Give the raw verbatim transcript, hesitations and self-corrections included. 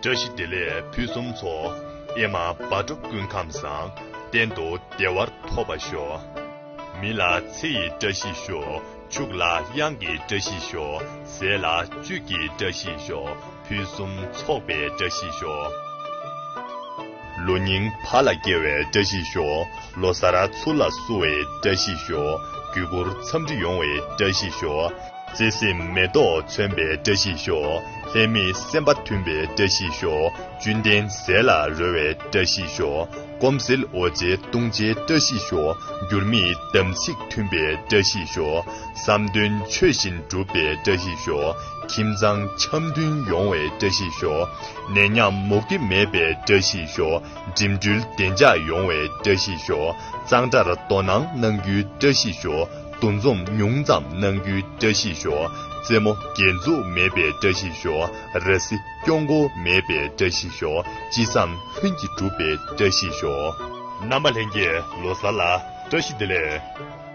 བཀྲ་ཤིས་བདེ་ལེགས་ཕུན་སུམ་ཚོགས། ཨེ་མ་བག་དྲོ་སྐུ་ཁམས་བཟང་། གཏན་དུ་བདེ་བར་ཐོབ་པར་ཤོག། མི་ལ་ཚེ་ཡི་བཀྲ་ཤིས་ཤོག། ཕྱུགས་ལ་གཡང་གི་བཀྲ་ཤིས་ཤོག། ཟས་ལ་བཅུད་ཀྱི་བཀྲ་ཤིས་ཤོག། ཕུན་སུམ་ཚོགས་པའི་བཀྲ་ཤིས་ཤོག། ལོ་རྙིང་ཕར་ལ་སྐྱེལ་བའི་བཀྲ་ཤིས་ཤོག། ལོ་གསར་ཚུར་ལ་བསུ་བའི་བཀྲ་ཤིས་ཤོག། རྒྱུ་སྐར་འཚམས་འདྲི་ཡོང་བའི་བཀྲ་ཤིས་ཤོག། བརྩེ་སེམས་མེ་ཏོག་མཚོན་པའི་བཀྲ་ཤིས་ཤོག། ལྷད་མེད་སེམས་པ་མཐུན་པའི་བཀྲ་ཤིས་ཤོག། བཅུད་ལྡན་ཟས་ལ་རོལ་བའི་བཀྲ་ཤིས་ཤོག། སྐོམ་སེལ་འོ་བྱེད་བཏུང་བྱའི་བཀྲ་ཤིས་ཤོག། འགྱུར་མེད་དམ་ཚིག་མཐུན་པའི་བཀྲ་ཤིས་ཤོག། བསམ་དོན་ཆོས་བཞིན་འགྲུབ་པའི་བཀྲ་ཤིས་ཤོག། ཁྱིམ་ཚང་འཆམ་མཐུན་ཡོང་བའི་བཀྲ་ཤིས་ཤོག། ནད་ཉམས་མུ་གེ་མེད་པའི་བཀྲ་ཤིས་ཤོག། འགྲིམ་འགྲུལ་བདེ་འཇགས་ཡོང་བའི་བཀྲ་ཤིས་ཤོག། གཙང་སྦྲར་དོ་སྣང་གནང་རྒྱུའི་བཀྲ་ཤིས་ཤོག། འདུ་འཛོམས་ཉུང་ཙམ་གནང་རྒྱུའི་བཀྲ་ཤིས་ཤོག། རྩེད་མོ་རྒྱན་འཛུགས་མེད་པའི་བཀྲ་ཤིས་ཤོག། ར་བཟི་སྐྱོ་མགོ་མེད་པའི་བཀྲ་ཤིས་ཤོག། ཅི་བསམ་ལྷུན་གྱིས་འགྲུབ་པའི་བཀྲ་ཤིས་ཤོག། རྣམ་པ་ལྷན་རྒྱས་ལོ་གསར་ལ་བཀྲ་ཤིས་བདེ་ལེགས།